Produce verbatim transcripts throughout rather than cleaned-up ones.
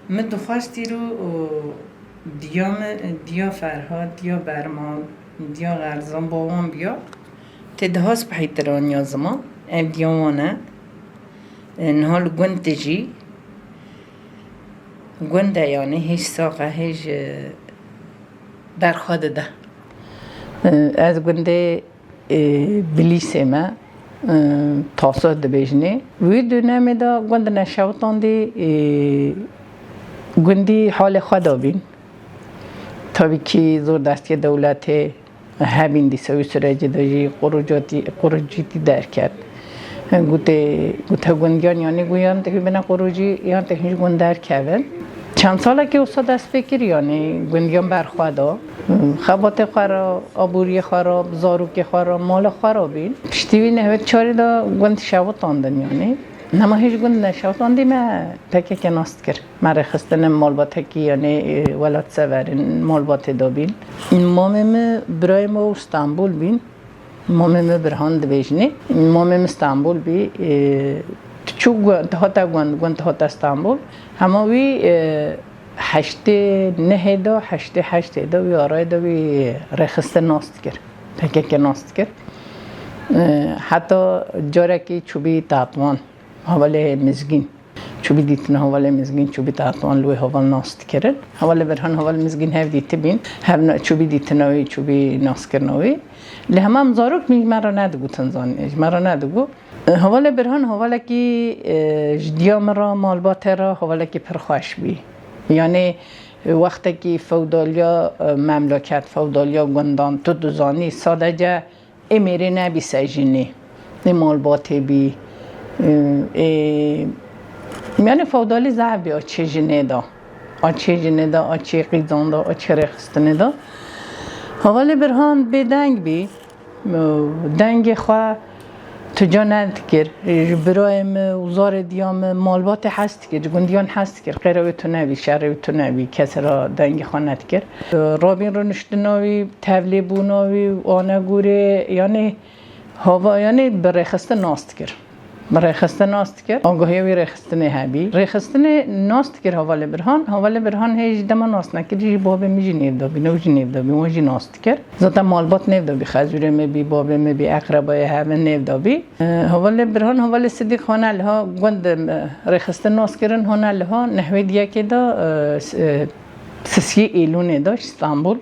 Min dixwest îro, û diya min, diya Ferhat, diya Bermal, diya Xerzan, bawan biya. Tê diha spehî tiraniya ziman. Ev diya wan e. E, niha li gund dijî. Gund e, yanî hêj sax e, hêj, e, berxwe dide. E, ez gundê, e, Bilîsê me, e, Taso dibêjinê. Wî dönemê de gund neşewitandî, e, gundî halê xwe de bîn. Tabî kî zor destiyê dewletê hebîn dîsa wî sürecê de jî qurucatî-, qurucîtî derket. Gotê, gote gundiyan, yanî, gu yan tê bine qurucî, yan tê ji gund derkevin. Çend salekê wisa dest pê kir, yanî gundiyan berxwe da. Xebatê xwe re, aboriyê xwe re, zarokê xwe re, mala xwe re bîn. Piştî wî nehwêt çarê de gund şewitandin, yanî. Nema hêj gund neşewitandî, me P K K nas dikir. Me rêxistine malbatekî, yanî, e, welatseverên malbatê de bîn. Mamê min, birayê min û Stenbol bîn. Mamê min Birhan dibêjinê. Mamê min Stenbol bî. E, tu çû gu-, tu hate gund, gund hate Stenbol. Hema wî, e, heştê nehê de, heştê heştê de wî arayê de wî rêxistin nas dikir. P K K nas dikir. E, heta carekî çûbî Tetwan, hevalê Mizgîn. Çûbî dîtina hevalê Mizgîn, çûbî Tetwan, li wê heval nas dikirin. Hevalê Birhan, hevalê Mizgîn hev dîtibîn. Hev na-, çûbî dîtina wî, çûbî naskirina wî. Li hemam zarok bîn, ji me re nedigotin zan-, ji me re nedigo. Hevalê Birhan hevalekî, e, ji diya min re, malbatê re hevalekî pir xweş bî. Yanî, e, wextekî fewdaliya, e, memleket, fewdaliya gundan, tu dizanî, sadece ê mêrê nebî ser jinê. Ê malbatê bî. Ê, ê, yanî fewdalî zehf bî a çê jinê de. A çê jinê de, a çê qîzan de, a çê rêxistinê de. Hevalê Birhan bêdeng bî. Dengê xwe tu ca nedikir. Ji birayê min û zarê diya min malbatê hez dikir, ji gundiyan hez dikir. Qêra wê tune bî, şerê wê tune bî, kesê re dengê xwe nedikir. Rabîn rûniştina wî, tevlêbûna wî, anegûrê, yanî hava, yanî bi rêxistin nas dikir. Bi rêxistin nas dikir. Agahiya wî rêxistinê hebî. Rêxistinê nas dikir hevalê Birhan. Hevalê Birhan hê ji dema nas nekir, jî babê min jî nêv dabî, ew jî nêv dabî, wan jî nas dikir. Zaten malbat nêv dabî, xezûrê me bî, babê me bî, eqrebayê hev in nêv dabî. E, hevalê Birhan, hevalê Sidîq hane liha gund, e, rêxistin nas kirin, hane liha nehwê diyekê de, e, s-, e, sisiyê Êlûnê de, Stenbul.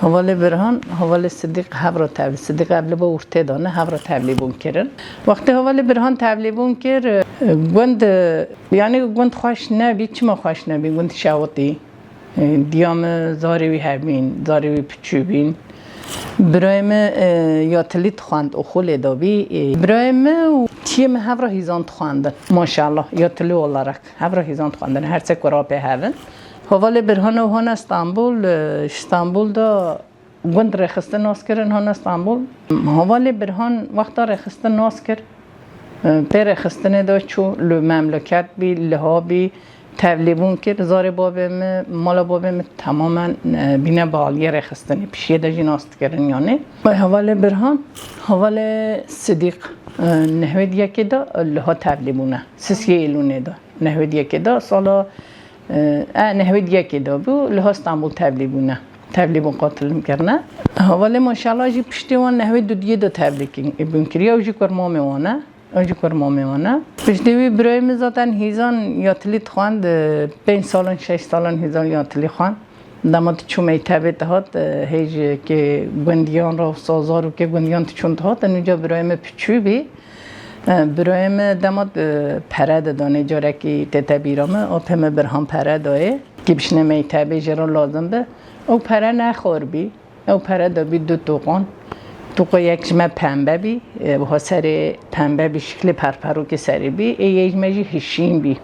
Hevalê Birhan, hevalê Sidîq hev re tev-, Sidîq ev li bo ortê de ne, hev re tevlîbûn kirin. Wextê hevalê Birhan tevlîbûn kir, e, gund, e, yanî gund xweş nebî, çima xweş nebî, gund şewitî. E, diya min zarê wî hebîn, zarê wî piçû bîn. Birayê min, e, yatilî dixwend, oxulê de bî. E, birayê min û tiyê min hev re hîzan dixwendin. Maşallah, yatilî olarak hev re hîzan dixwendin. Her sê ku rapê hev in. Hevalê Birhan û hane Stenbul, e, Stenbul de gund rêxistin nas kirin, hane Stenbul. Hevalê Birhan wexta rêxistin nas kir, Pê rêxistinê de çû, li memleket bî, liha bî, tevlîbûn kir, zarê bavê min, mala bavê min temamen, e, bîne baliyê rêxistinê, pişiyê de jî nas dikirin yanî. Hevalê Birhan, hevalê Sidîq, e, nehwê diyekê de, e, liha tevlî bûne. Sisiyê Êlûnê de. Nehwê diyekê de sala, e, e, nehwê diyekê de bû, liha Stenbul tevlî bûne. Tevlî bûn, qatilim kirine. Hevalê maşallah jî piştê wan nehwê dudiyê de tevlî kin-, bûn kiriye, ew jî kurmamê wan e. Ew jî kurmamê wan e. Piştî wî birayê min zaten hîzan yatilî dixwend, e, pênc salan, şeş salan hîzan yatilî xwend. Dema tu çû mektebê dihat, e, hêj kê gundiyan re, sazar û kê gundiyan tu çûn dihat, e, nûca birayê min piçû bî. E, birayê min dema, e, pere didanê, carekî tête bîra min, apê min Birhan pere dayê. Kê bişine mektebê jê re lazim bi. Ew pere nexwar bî. Ew pere de bî du toqan. Toqa yek ji me pembe bî, e, wiha serê pembe bî, şiklê perperokê serê bî. Ê yê ji me jî hişîn bî.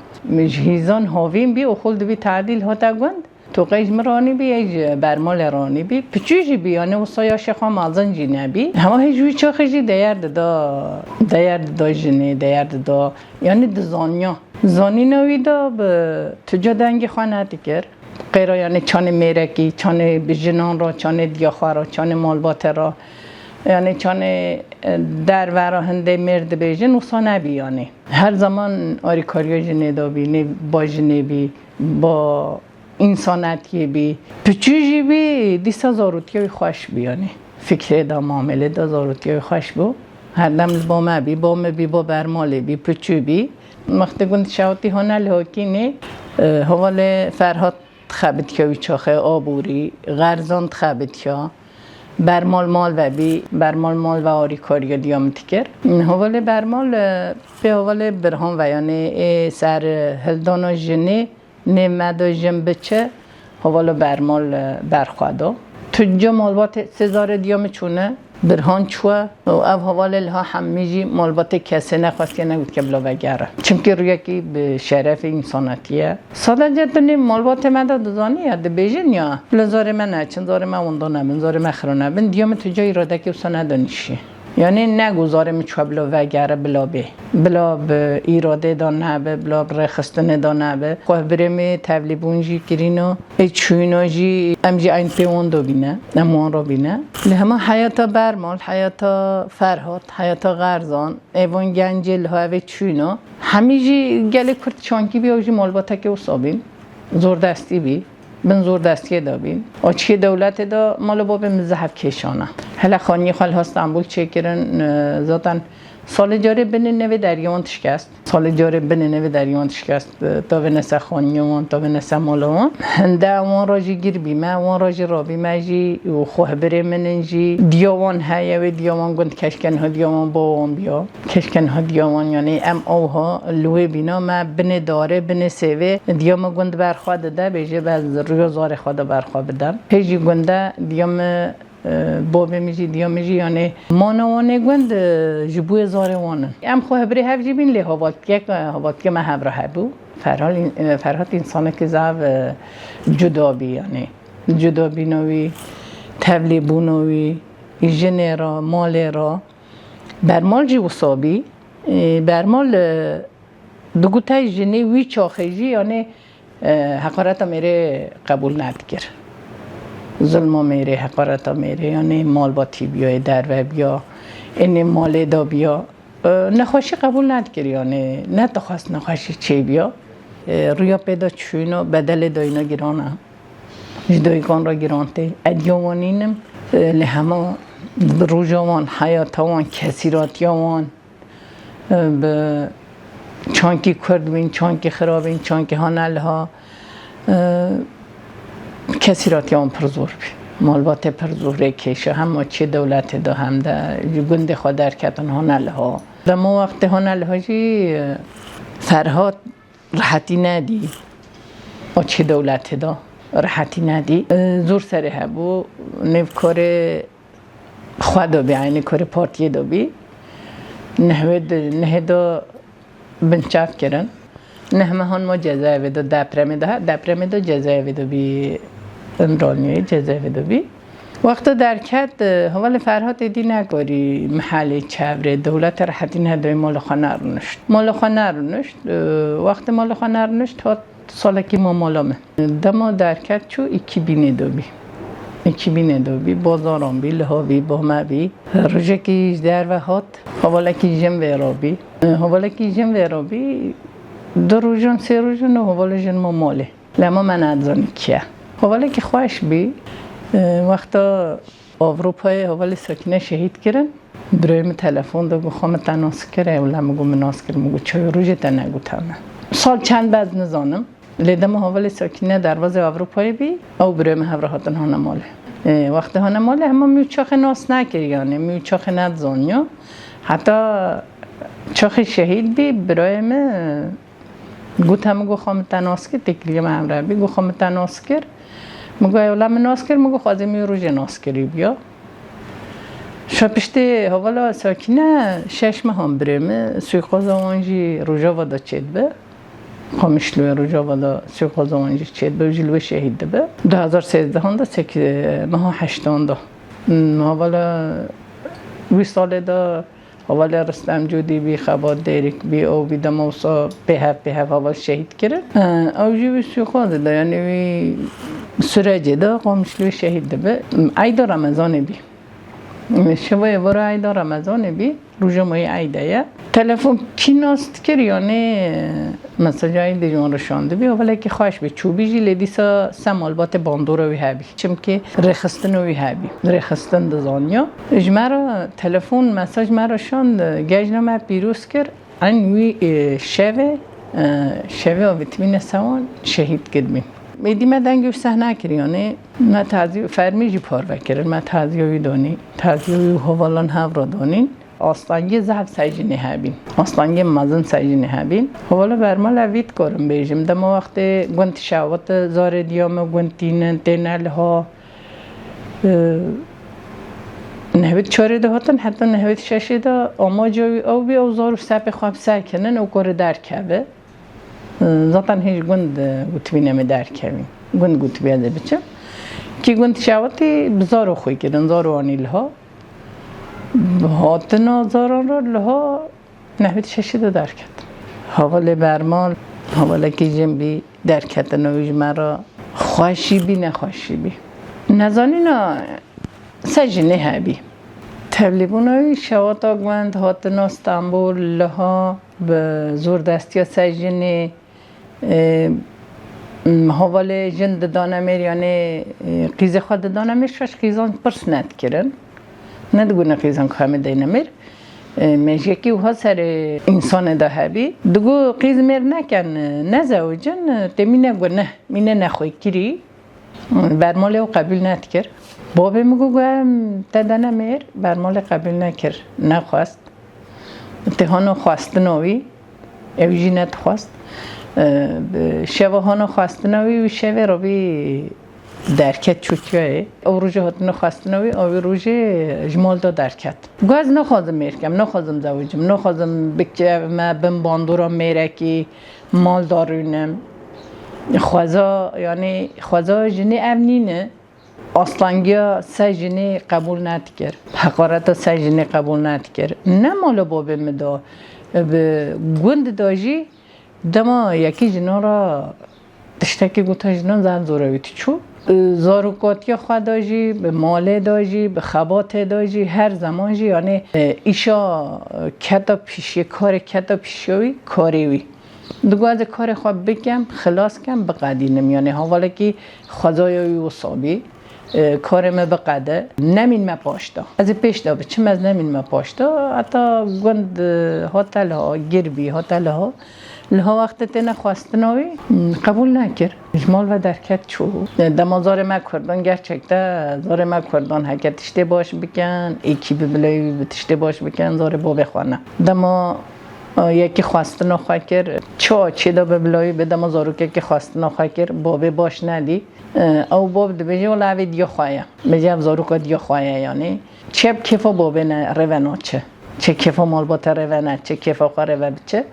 Ji hîzan havîn bî, oxul dibî tadîl hate gund. Toqê ji min ranî bî, ê ji Bermalê ranî bî. Piçû jî bî, yanî wisa yaşê xwe mezin jî nebî. Hema hê ji wî çaxê jî değer dida, değer dida jinê, değer dida, yanî dizaniya. Zanîna wî de bi tu ca dengê xwe nedikir. Qêra, yanî çanê mêrekî, çanê bi jinan re, çanê diya xwe re, çanê malbatê re, yanî çanê, e, derve re hindê mêr dibêjin, wisa nebî yanî. Her zaman arîkariya jinê de bî, nê ba jinê bî, ba însanetiyê bî. Piçû jî bî, dîsa zarotiya wî xweş bû, yanî fikrê de, mamêlê de zarotiya wî xweş bû. Her dem li ba me bî, ba me bî, ba bermalê bî, piçû bî. Wextê gund şewatî hane li Hokînê, e, hevalê Ferhat dixebitiya wî çaxê aborî, Xerzan dixebitiya. Bermal mal ve bî, bermal mal ve arîkariya diya min dikir. Hevalê bermal, e, pê hevalê Birhan ve, yanî ê ser, e, hildana jinê, nê me de jin biçe, hevala bermal, e, berxwe da. Tu ca malbatê sê zarê diya min çûne, Birhan çûye û ev hevalê liha hemî jî malbatê kesê nexwestiye, negotike bila vegere. Çimkî rûyekî bi şerefê însanetî ye. Sadece tu nê malbatê me de dizanî ya, dibêjin ya, bila zarê me neçin, zarê me winda nebin, zarê me xira nebin, diya min tu ca îradekê wisa nedanîşî. Yanî nego zarê min çûye bila vegere, bila bê. Bila bi îradê de nebe, bila bi rêxistinê de nebe. Xwehbirê me tevlîbûn jî kirîna. Ê çûyîna jî em jî eyn pê wan de bîne. Em wan re bîne. Li hema heyata bermal, heyata Ferhat, heyata Xerzan, ê van gencê li havê çûyîna. Hemî jî gelê Kurd çankî bî, ew jî malbatekê wisa bîn. Zordestî bî. Bin zordestiyê de bîn. Açiyê dewletê de mala babê min zehf kêşana. Hele xaniyê xwe li Stenbul çêkirin, e, zaten salê carê binê nêvê deriyê wan dişkest. Salê carê binê nêvê deriyê wan dişkest, e, tavêne ser xaniyê wan, tavêne ser mala wan. Hinde wan re jî gir bîme, wan re jî rabîme jî û xwehbirê min in jî. Diya wan heye, wê diya wan gund keşke niha diya wan ba wan biya. Keşke niha diya wan, yanî em awha li wê bîna me binê darê, binê sêvê, diya min gund berxwe dide, bêje be ez rûya zarê xwe de berxwe bidem. Hê jî gunde diya min, e, babê min jî, diya min jî, yanî mana wan ê gund, e, ji bo yê zarê wan in. Em xwehbirê hev jî bîn, lê havaltiyek, havaltiyê me hev re hebû. Ferhal-, e, Ferhat însanekî zaf, e, cuda bî, yanî cuda bîna wî, tevlîbûna wî, jinê re, malê re. Bermal jî wisa bî. E, bermal, e, digotay jinê wî çaxê jî, yanî, e, heqareta mêrê qebûl nedikir. Zilma mêrê, heqareta mêrê, yanî malbatî biya, ê derve biya, ênê malê de biya. E, nexweşî qebûl nedikir, yanî nedixwest nexweşî çêbiya. E, rûya pê de çûyîna, bedelê dayîna giran e. Ji dayikan re giran tê. Ediya wan nînim, e, li hema roja wan, heyata wan, kesîratiya wan, e, bi çankî Kurd bîn, çankî xira bîn, çankî hane liha, e, kesîratiya wan pir zor bî. Malbatê pir zor rê kêşe, hem açiyê dewletê de hem de ji gundê xwe derketin hane liha. Dema wextê hane liha jî, e, Ferhat rehetî nedî. Açiyê dewletê de rehetî nedî. E, zor serê hebû, nêv karê xwe de bî, eynî karê partiyê de bî. Nehwê de, nehê de binçav kirin. Neh mehan ma cezaevê de, depremê de, ha, depremê de cezaevê de bî, Ümraniyê cezaevê de bî. Wexta derket, e, hevalê Ferhatê dî nekarî mihelê çevrê, dewlete rehetî nedayê mala xwe nerûnişt. Mala xwe nerûnişt, e, wextê mala xwe nerûnişt, hat salekî ma mala min. Dema derket çû, îkî bînê de bî. Îkî bînê de bî, bazaran bî, liha bî, ba me bî. Rojekî ji derve hat, hevalekî jin vê re bî. E, hevalekî jin vê re bî, du rojan, sê rojan û hevalê jin ma malê. Lema me nedizanî kî ye. Hevalekî xweş bî. E, wexta Ewropayê hevalê Sakîne şehîd kirin. Birayê min telefon da, got, "Xwe min te nas kir." Ewle min got, "Min nas kir." Min got, "Çawa rojê te negota min?" Sal çend be ez nizanim. Lê dema hevalê Sakîne derbazê Ewropayê bî, ew birayê min hev re hatin hane malê. E, wextê hane malê, hema min û çaxê nas nekir, yanî min û çaxê nedizaniya. Heta çaxê şehîd bî, birayê min Gote min, got, "Xwe min te nas kir, têkiliyê me hemre bî." Got, "Xwe min te nas kir." Min got, "Ewla min nas kir." Min got, "Xwezê min wî rojê nas kirî biya." Şa piştê hevala Sakîne şeş mehan birê min, suîqaza wan jî Rojava de çêdibe. Qamişloyê Rojava de suîqaza wan jî çêdibe û jî li wê şehîd dibe. Du hezar sêzdehan de sek-, meha heştan de. Hmm, hevala wî salê de Hevalê Ristem Cûdî bî, Xebat Dêrik bî, ew bî dema wisa pêhev pêhev heval şehîd kirin. E, ew jî wî suîqazê de, yanî wî sürecê de Qamişloyê şehîd dibe. Eyda Remezanê bî. Şevê vora eyda Remezanê bî, roja mayî eyde ye. Telefon kî nas dikir, yanî mesaja eydê ji wan re şandibî, hevalekî xweş bî, çûbî jî, lê dîsa se malbatê bandora wî hebî. Çimkî rêxistina wî hebî. Rêxistin dizaniya. Ji me re telefon, mesaj me re şand, gejna me pîroz kir. Eyn wî, e, şevê, e, şevê avitibîne sewan şehîd kirbîn. Êdî me dengê wî sehna kir, yanî me tazî fermî jî parve kirin, me taziya wî donî, taziya wî û hevalan hev re donîn. Astengê zehf sejinê hebîn. Astengê mezin sejinê hebîn. Hevala Bermale vî dikarim bêjim. Dema wextê gund şewit zarê diya me gund tînin, têne liha. Nehwêt çarê de hatin, heta nehwêt şeşê de amaca wî ew bî, ew zar û sepê xwe bi ser kinin û kore derkeve. Zaten hêj gund gotibî nemê derkevî. Gund gotibî ez ê biçim. Kî gund şewitî bi zaro xwe kirin, zaro anî liha. Hatina zaran re liha nehwêt şeşê de derket. Hevalê Bermal, hevalekî jin bî, derketina wî ji me re xweşî bî, nexweşî bî. Nezanîna se jinê hebî. Tevlîbûna wî şewata gund, hatina Stenbol, liha bi zor destiya se jinê, e, m, hevalê jin didane mêr, yanê, e, qîzê xwe didane mêr, şaş qîzan pirs nedikirin. Nedibûne qîzan ku hemî deyne mêr. E, mêjekî wiha serê însanê de hebî. Digo qîz mêr neken, nezewicin, tê mîne gune, mîne nexwekirî. Bermalê ew qebûl nedikir. Babê min got, got, em te dene mêr, Bermalê qebûl nekir, nexwest. Tê hana xwestina wî, ew jî nedixwest. E, bi şeva hana xwestina wî, wî şevê re bî derket çûtiyayê. Ew rojê hatina xwestina wî, ew wî rojê ji mal de derket. Got, ez naxwazim mêr kem, naxwazim zewicim, naxwazim bikevime bin bandora mêrekî, mal darûnim. Xweza, yanî xweza jinê ev nîne. Astlangiya se jinê qebûl nedikir. Heqareta se jinê qebûl nedikir. Ne mala babê min de, bi gund de jî dema yekî jinan re tiştekî gote jinan zehf zor e wî diçû. Zarokatiya xwe de jî, bi malê de jî, bi xebatê de jî, her zeman jî, yanî, e, îşa keta pîşiyê, karê keta pîşiya wî, karê wî. Digo ez ê karê xwe bikim, xilas kem, biqedînim. Yanî hevalekî xwezaya wî wisa bî, e, karê me biqede, nemînme paşda. Ez ê pêşda biçim, ez nemînme paşda. Heta gund, e, hate liha, gir bî, hate liha. Liha wextê têne xwestina wî, m, qebûl nekir. Ji mal ve derket çû. E, dema zarê me kurdan, gerçekte zarê me kurdan heke tiştê baş bikin, êkî bi bila wî bi tiştê baş bikin, zarê babê xwe ne. Dema Yekî xwestina xwe kir, çi açê de be bila wî be, dema zarokekî xwestina xwe kir, babê baş nedî. Ew bab dibêje, wela ev ê diya xwe ye. Bêje ev zaroka diya xwe ye, yanî. Çi bi kêfa babê ne, rê ve naçe. Çi kêfa malbata rê ve ne, çi kêfa xwe rê ve biçe.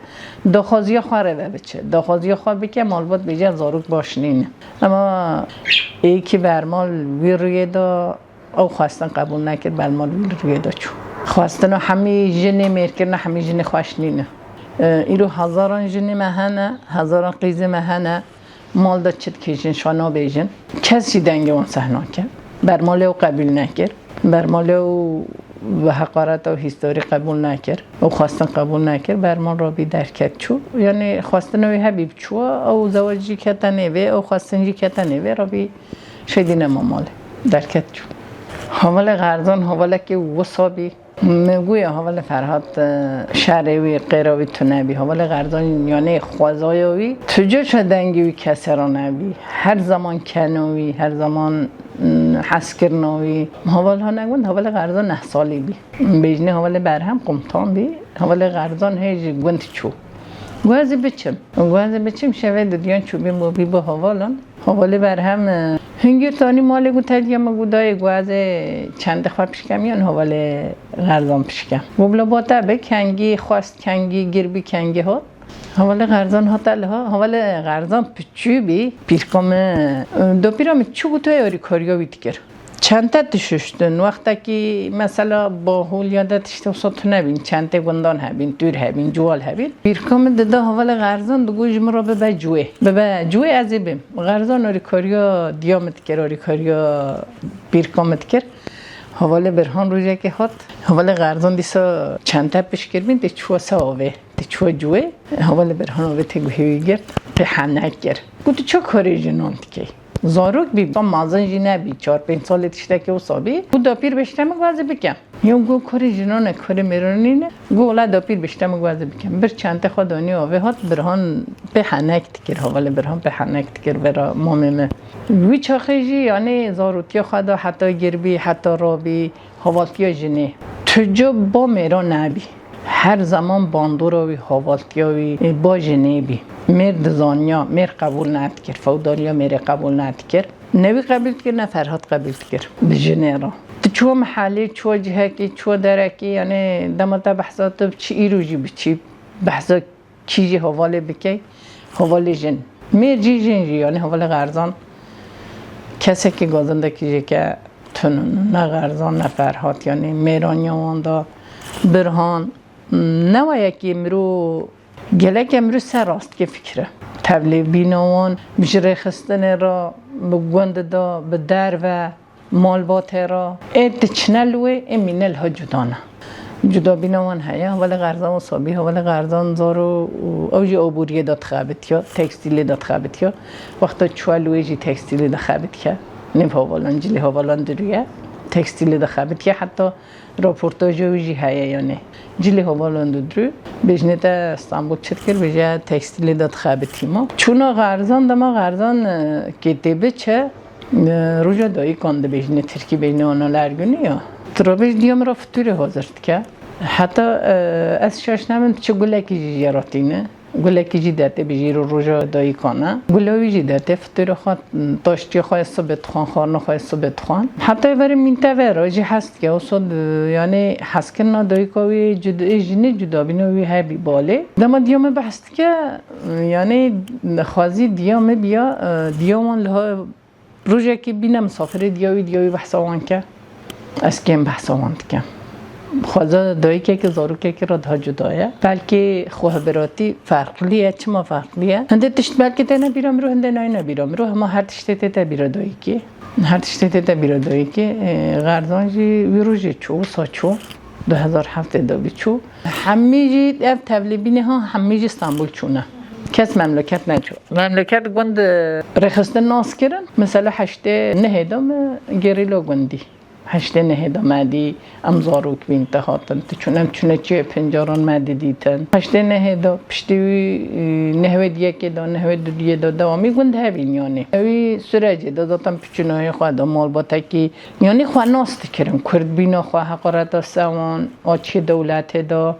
Daxwaziya xwe rê ve biçe. Daxwaziya xwe bike, malbat bêje ev zarok baş nîne. Ema êkî Bermal wî rûyê de Ew xwestin qebûl nekir, Bermal wî li rûyê de çû. Xwestina hemî jinê mêrkirina, hemî jinê xweş nîne. E, îro hezaran jinê me hene, hezaran qîzê me hene, mal de çi dikêjin, şa nabêjin. Kes jî dengê wan seh nake. Bermalê ew qebûl nekir. Bermalê ew bi heqareta û hîstorî qebûl nekir. Ew xwestin qebûl nekir. Bermal rabî derket çû. Yanî xwestina wî hebî biçû, ew zewac jî kete nêvê, ew xwestin jî kete nêvê, rabî Şêdî nema malê. Derket çû. Hevalê Xerzan hevalekî wisa bî. Min goya hevalê Ferhat, e, şerê wî, qêra wî tune bî. Hevalê Xerzan, yanê xwezaya wî, tu caşa dengê wî kesera nebî. Her zaman kena wî, her zaman, mm, hezkirina wî. Heval ha negund, hevalê Xerzan neh salî bî. Bêjinê hevalê Berhem qumtan bî. Hevalê Xerzan hê ji gund çû. Got ez ê biçim. Got ez ê biçim, şevê didiyan çûbî bû bî bi hevalan. Hevalê Berhem, e, hingir tanî malê got, tediya min got dayê, got ez ê çendê xwe pişkem yan hevalê Xerzan pişkem. Got bila ba te bi, kengî xwest, kengî gir bî, kengî hat. Hevalê Xerzan hate liha, hevalê Xerzan piçû bî, pîrka min, e, dapîra min çi got, yarîkariya wî dikir. Çente dişuştin, wextekî mesela bahûliya de tiştê wisa tune bîn, çentê gundan hebîn, tûr hebîn, ciwal hebîn. Pîrka min dida hevalê Xerzan, digot ji min re bibe ciwê. Bibe ciwê ez ê bêm. Xerzan arîkariya diya min dikir, arîkariya pîrka min dikir. Hevalê Birhan rojekê hat. Hevalê Xerzan dîsa çente pişt kiribîn, tê çûya ser avê, tê çûya cûyê. Hevalê Birhan avê tê guhê wî girt, tê henek kir. Got, "Tu çi karê jinan dikey?" Zarok bî, tam mezin jî nebî, çar pênc salê tiştekî wisa bî. Got, "Dapîr bêjte min, got ez ê bikim." Yo, got, "Karê jinan e, karê mêran nîne." Got, "Wela dapîr bêjte min, got ez ê bikim." Bir çentê xwe danî avê hat, Birhan pê henek dikir, hevalê Birhan pê henek dikir vera mamê min. Wî çaxê jî, yanî, zarotiya xwe da heta girbî, heta rabî, havaltiya jinê. Tu ca ba mêra nebî. Her zeman bandora wî, havaltiya wî, e, ba jinê bî. Mêr dizaniya, mêr qebûl nedikir, fewdaliya mêrê qebûl nedikir. Ne wî qebûl dikir, ne Ferhat qebûl dikir bi jinê re. Tu çûya mehelê, çûya cihekî, çûya derekî, yanî dema te behsa tu biçî îro jî biçî, behsa kî jî hevalê bikey, hevalê jin. Mêr jî jin jî, yanî hevalê Xerzan kesekî gazindekî jêke tune, ne Xerzan, ne Ferhat, yanî mêraniya wan da Birhan, ne wayekî mirov, geleke mirov ser rast dike fikire. Tevlêbîna wan, bi ji rêxistinê re, bi gund de, bi derve, malbatê re. Ê diçine li wê, ê mîne liha cuda ne. Cudabîna wan heye, hevalê Xerzan wisa bî, hevalê Xerzan zaro û ew jî aboriyê de dixebitiya, tekstîlê de dixebitiya. Wexta çûya li wê jî tekstîlê de xebitiye. Nêv hevalan, cilê hevalan dirûye, tekstîlê de xebitiye. Heta raportaja wî jî heye, yanî cilê hevalan didirû. Bêjinê te Stenbol çi dikir, bêje tekstîlê de dixebitî ma. Çûna Xerzan, dema Xerzan, e, kê tê biçe, e, roja dayîkan dibêjinê, tirkî bêjinê analar günü ya. Tu rabêj diya min re fitûrê hazir dike. Heta, e, ez şaş nebim, çi gulekî jî jê re tîne. Gulekî jî dertê bi jîr û roja dayîkan e. Gula wî jî dertê fitûrê xwe, taştiyê xwe yê sibê dixwan, xwarina xwe yê sibê dixwan. Heta êvarê mînte ve re jî hez dike. Wisa, yanî hezkirina dayîka wî cud-, ê jinê cudabîna wî hebî balê. Dema diya min behs dike, yanî xwezî diya min biya, diya wan liha Rojekê bîne misafirê diya wî, diya wî behsa wan ke. Ez kêm behsa wan dikim. Xweza dayikekî zarokekî re daha cuda ye. Belkî xwehibiratî ferqlî ye. Çima ferqlî ye? Hindê tişt belkî têne bîra mirov, hindê nayêne bîra mirov. Hema her tiştê tête bîra dayikê. Her tiştê tête bîra dayikê. Ê, Xerzan jî wî rojê çû, wisa çû. Du hezar heftê de bî çû. Hemî jî ev tevlîbînê ha, hemî jî Stenbol çûne. Kes memleket neçû. Memleket gund, e, rêxistin nas kirin. Mesela heştê nehê de me gerîla gundî. Heştê nehê de me dî, em zarok bîn te hatin. Tu çûn, em çûne çiyê pincaran me dî dîtin. Heştê nehê de piştî wî, e, nehwê diyekê de, nehwê dudiyê de dewamî gund hebîn yanî. Ewî sürecê de zaten piçûnayê xwe de malbatekî, yanî xwe nas dikirin. Kurd bîna xwe, heqareta sewan, a çiyê dewletê de,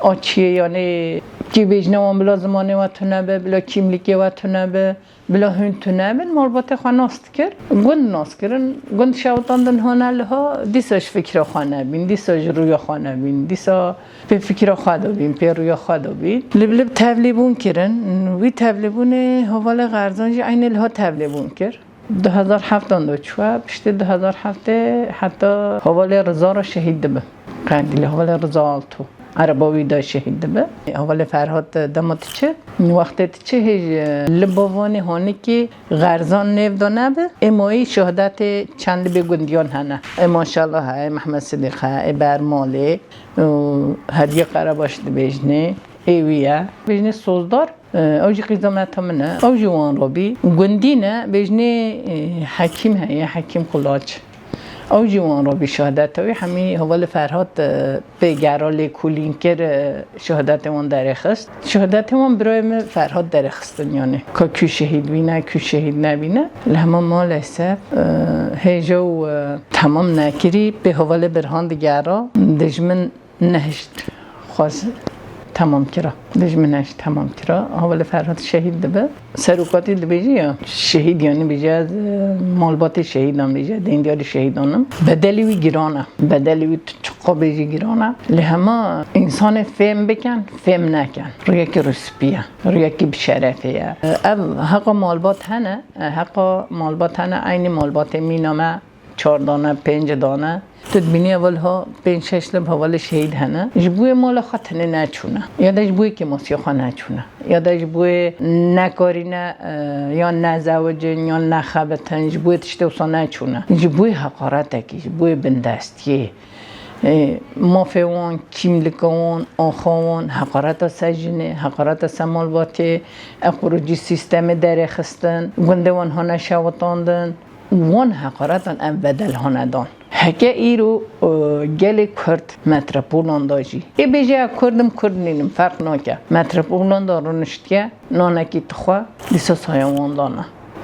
a çiyê yanî kî bêjne wan bila zimanê we tune be, bila kîmlîkê we tune be. Bila hûn tune bin, malbatê xwe nas dikir. Gund nas kirin. Gund şewitandin hane liha, dîsa ji fikra xwe nebîn, dîsa ji rûya xwe nebîn, dîsa pê fikra xwe de bîn, pê rûya xwe de bîn. Li, li tevlîbûn kirin. Wî tevlîbûnê hevalê Xerzan jî eynê liha tevlîbûn kir. Du hezar heftan de çûye, piştî du hezar heftê heta hevalê Riza re şehîd dibe. Qendîlê hevalê Riza Alto. Ereba wî de şehîd dibe. Hevalê Ferhat dema diçe, wextê diçe hê ji li Bavanê Hanikê Xerzan nêv de nebe. Ê mayî şehadetê çend libê gundiyan hene. Ê Maşallah e, ê Mehmed Sidîq e, ê Bermalê, û Hediye Qerebaş dibêjinê, ê wî ye. Bêjinê Sozdar, e, ew jî qîza meta min e. Ew jî wan re bî. Gundî ne, bêjinê, e, Hekîm heye, Hekîm Kulaç. Ew jî wan re bî şehadeta wî. Hemî hevalê Ferhat, e, pê gera lêkolîn kir, e, şehadetê wan derêxist. Şehadetê wan birayê min Ferhat derêxistin yanî. Ka kû şehîd bîne, kû şehîd nebîne. Li hema maalesef, e, hêja û, e, temam nekirî pê hevalê Birhan digera. Dijmin nehişt xwaz temam kira. Dijmin nehişt temam kira. Hevalê Ferhat şehîd dibe. Serokatî dibêjî ya, şehîd yanî bêje, ez, e, malbatê şehîdan bêje, dêndiyarî şehîdan im. Bedelî wî giran e. Bedelî wî tu çiqa bêjî giran e. Lê hema însanê fêm bikin, fêm nekin. Rûyekî rûspî ye. Rûyekî bi şerefê ye. Ev heqa malbat hene, heqa malbat hene, eynî malbatê mîna me çar dane, pênc dane. Tu dibînî hevalha pênc şeş lib hevalê şehîd hene. Ji bo wê mala xwe tenê neçûne. Ya da ji bo wê kêmasiya xwe neçûne. Ya da ji bo wê nekarîne, e, yan nezewicin, yan nexebitin, ji bo wê tiştê wisa neçûne. Ji bo wê heqaretekî, ji bo wê bindestiyê, e, mafê wan, kîmlika wan, axa wan, heqareta ser jinê, heqareta ser malbatê, ekolojî sîstemê derêxistin, gundê wan hane şewitandin. Wan heqaretan ev bedel hane dan. Heke îro, e, gelê Kurd metropolan da jî. Ê bêje ez Kurd im, Kurd nînim, ferq nake. Metropolan da rûniştiye, nanekî dixwe, dîsa saya wan dane.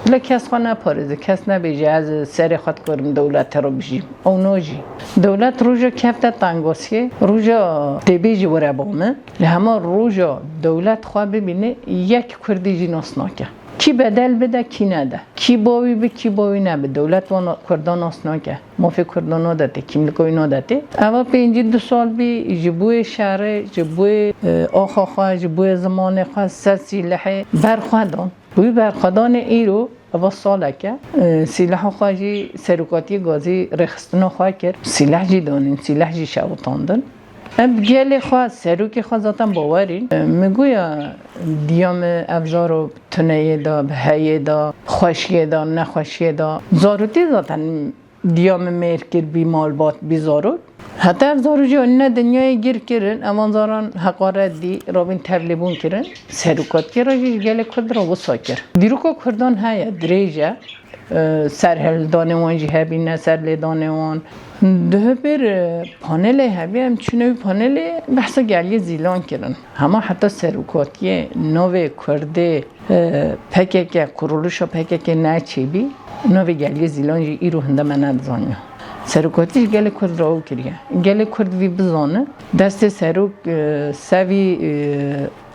Lê kes xwe neparêze, kes nebêje ez serê xwe dikarim dewletê re bijîm. Ew nojî. Dewlet roja kefte tengosiyê, roja tê bêjî were ba min. Lê hema roja dewlet xwe bibîne, yek Kurdî jî nas nake. Kî bedel bide, kî nede. Kî bawî bi, kî bawî nebe. Dewlet wan Kurdan nas nake. Mafê Kurdan nadetê, kîmlika wî nadetê. Eva pêncî du sal bî ji bo wê şerê, ji bo wê, e, axa xwe, ji bo wê zimanê xwe ser sîlehê berxwe dan. Wî berxwedanê îro, eva salek e, e, sîleha xwe jî serokatiyê gazî rêxistina xwe kir. Sîleh jî danîn, sîleh jî şewitandin. Em gelê xwe, serokê xwe zaten bawerîn. E, min goya diya min ev zaro tuneyê de, bi heyê de, xweşiyê de, nexweşiyê de. Zarotî zaten diya min mêr kir, bî malbat, bî zarok. Heta ev zarok jî ne dinyayê gir kirin, evan zaran heqaret dî, rabîn tevlîbûn kirin. Serokatiyê re jî ji gelê Kurd re wisa kir. Dîroka Kurdan heye, dirêj e. E, serhildanê wan jî hebîne, serlêdanê wan. Duhê pêr, e, panelê hebî, em çûne wî panelê behsa geliyê Zîlan kirin. Hema heta serokatiyê navê Kurdê, e, P K K, kuruluşa P K K neçêbî, navê geliyê Zîlan jî îro hinde me nedizaniya. Serokatî ji gelê Kurd re ew kiriye. Gelê Kurd vî bizane, destê serok, e, sevî, e,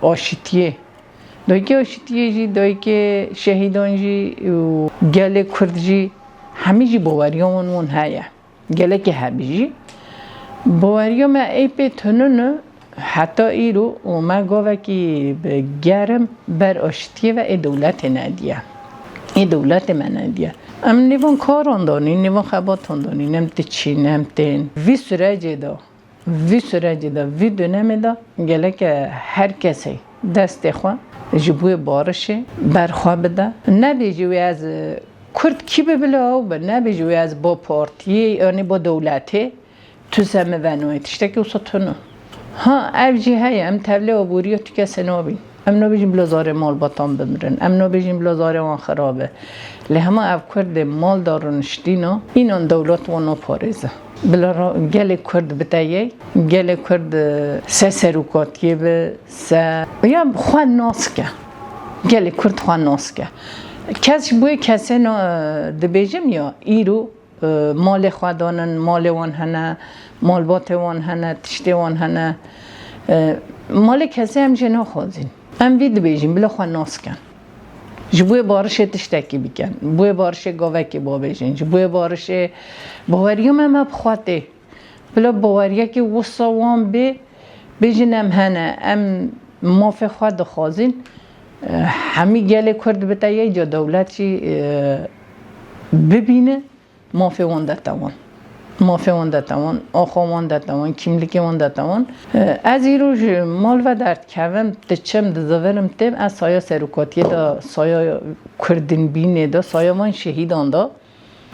aşitiyê. Dayikê aşitiyê jî, dayikê şehîdan jî û gelê Kurd jî, hemî jî baweriya wan wan heye. Gelekê hebî jî. Baweriya me ê pê tunûn e, heta îro û me gavekî bi germ ber aşitiyê ve ê dewletê nediye. Ê dewletê me nediye. Em nêvan karan danîn, nêvan xebatan danîn, em diçîn, em tên. Vî sürecê de Vî sürecê de, vî dönemê de geleke her kesê destê xwe ji bo barişê berxwe bide. Nebêje wê ez, e, Kurd kî be bila ew be, nebêje wê ez bo partiyê, yanî bo dewletê, tu ser min venûyê, tiştekî wisa tune. Ha, ev jî heye, em tevlê aboriya tu kesê nabîn. Em nabêjin bila zarê malbatan bimirin. Em nabêjin bila zarê wan xirab e. Lê hema ev Kurdê mal da rûniştîna, înan dewlet wan naparêze. Bila ra-, gelê Kurd bite yê, gelê Kurd, e, se serokatiyê bi, se, ya xwe nas ke. Gelê Kurd xwe nas ke. Kes ji bo yê kesê na, e, dibêjim ya, îro e, malê xwe danin, malê wan hene, malbatê wan hene, tiştê wan hene. E, malê kesê em jê naxwazîn. Em vî dibêjin, bila xwe nas kin. Ji bo yê barişê tiştekî bikin. Bo yê barişê gavekê babêjin. Ji bo yê barişê baweriya me, me bi xwe tê. Bila baweriyekê wisa wan bê, bêjin em hene, em mafê xwe dixwazin. E, hemî gelê Kurd bite yê, ca dewlet jî, e, bibîne. Mafê wan dete wan. Mafê wan dete wan, axa wan dete wan, kîmlikê wan dete wan. E, ez îro ji mal ve derdikevim, diçim, dizivirim têm, ez saya serokatiyê de, saya kurdinbînê de, saya van şehîdan de,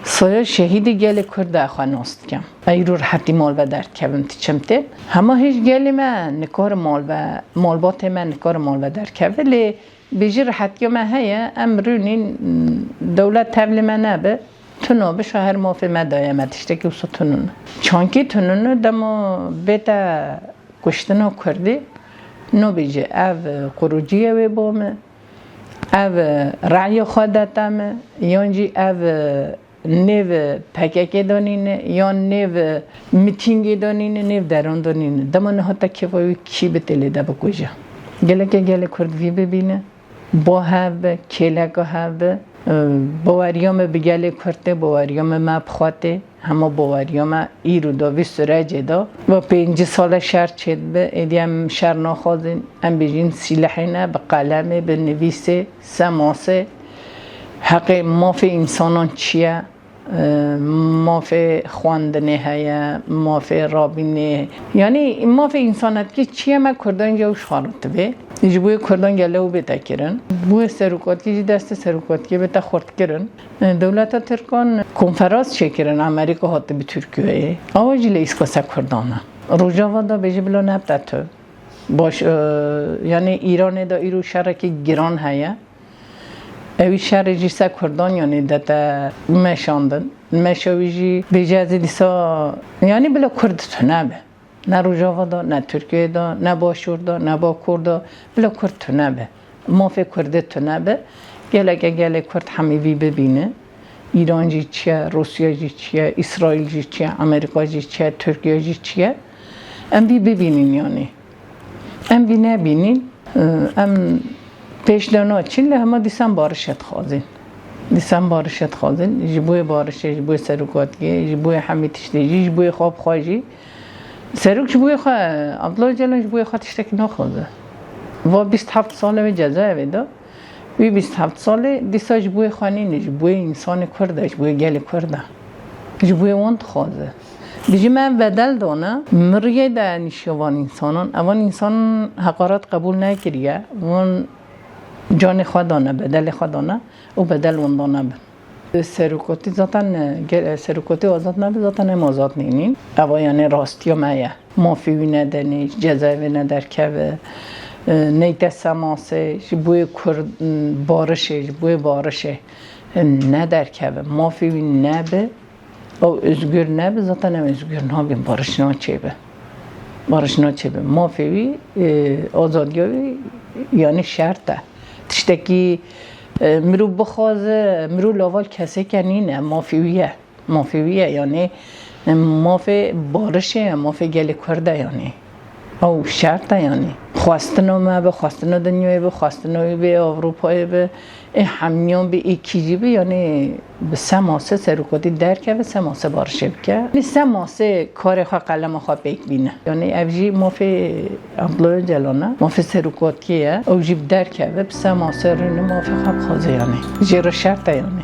saya şehîdê gelê Kurd de xwe nas dikim. Ez îro rehetî mal ve derdikevim, diçim têm. Hema hêj gelê me nikare mal ve, malbatê me nikare mal ve derkeve, lê Bêjî rihetiya me heye, em rûnîn, dewlet tevlî me nebe, tuna bi şaher mafê me daye me, tiştekî wisa tunûn. Çankî tunûn dema bête kuştina Kurdî, nabêje ev quruciyê wê bo me, ev raya xwe dete me, yan jî ev nêv P K K danîne, yan nêv mitîngê danîne, nêv deran danîne. Dema nehate kêfa wî kî bi têlê de bikuje. Geleke gelê Kurd vî bibîne, bo hev be, kêleka hev be. Baweriya me bi gelê Kurd tê, baweriya me me bi xwe tê. Hema baweriya me îro de vî sürecê de. Ve pêncî sale şer çêdibe, êdî em şer naxwazin, em bêjin sîlehê ne, bi qelemê, bi nivîsê, semasê, heqê mafê însanan çi ye? e, mafê xwendinê heye, mafê rabînê. Yanî mafê însanetkî çi ye me Kurdan jî ew şaritibê. Ji bo yê Kurdan gele ew bête kirin. Bo yê serokatî jî destê serokatiyê bête xurtkirin. E, dewleta Tirkan konferans çêkirin, Amerîka hatibî Tirkiyeyê. Awa jî lê îskase Kurdan e. Rojava da bêjî bila nebite tu. Baş, e, yanî Îranê de îro şerekî giran heye. Ewî şerê jî ser Kurdan yanî dete meşandin. Meşa wî jî bêje ez ê dîsa yanî bila Kurd tune be. Ne Rojava de, ne Tirkiyeyê de, ne Başûr de, ne Bakur de, bila Kurd tune be. Mafê Kurdê tune be. Geleke gelê Kurd hemî vî bibîne. Îran jî çi ye, Rûsya jî çi ye, Îsraîl jî çi ye, Amerîka jî çi ye, Tirkiye jî çi ye. Em vî bibînin yanî. Em vî nebînîn, e, em pêş de naçîn, lê hema dîsan barişê dixwazin. Dîsan barişê dixwazin. Ji bo yê barişê, ji bo yê serokatiyê, ji bo yê hemî tiştê jî, ji bo yê xwe bi xwe jî. Serok ji bo yê xwe, Abdullah Ocalan ji bo yê xwe tiştekî naxwaze. Va bîst heft salê wê cezaevê de. Wî bîst heft salê dîsa ji bo yê xwe nîne, ji bo yê însanê Kurd e, ji bo yê gelê Kurd e. Ji bo yê wan dixwaze. Dijî me ev bedel dane, miriyê de nîşiya van însanan. Evan însan heqaret qebûl nekiriye. Wan canê xwe dane, bedelê xwe dane û bedel wan dane bin. Serokatî zaten, e, ge-, e, serokatî azad nebe, zaten em azad nînin. Eva yani rastiya me ye. Mafê wî nedenê, ji cezaevê nederkeve, e, neyte semasê, ji bo yê Kurd, m, barişê, ji bo yê barişê, e, nederkeve. Mafê wî nebe, ew özgür nebe, zaten em özgür nabin, bariş naçêbe. Bariş naçêbe. Mafê wî, e, azadiya wî, yani şert e. Tiştekî, e, mirov bixwaze, mirov laval kesêke nîne, mafê wî ye. Mafê wî ye, yanî, e, mafê barişê ye, mafê gelê Kurd e, yanî. Ew şert e, yanî. Xwestina me be, xwestina dinyayê be, xwestina wî be, Ewropayê be, ê hemiyan be, ê kî jî be, yanî bi semasê serokatî derkeve, semasê barişê bike. Yanî semasê karê xwe, qelema xwe pêk bîne. Yanî ev jî mafê Abdullah Ocalan e, mafê serokatiyê ye. Ew jî bi derkeve, bi semasê rûne mafê xwe bixwaze, yanî. Jê re şert e, yanî.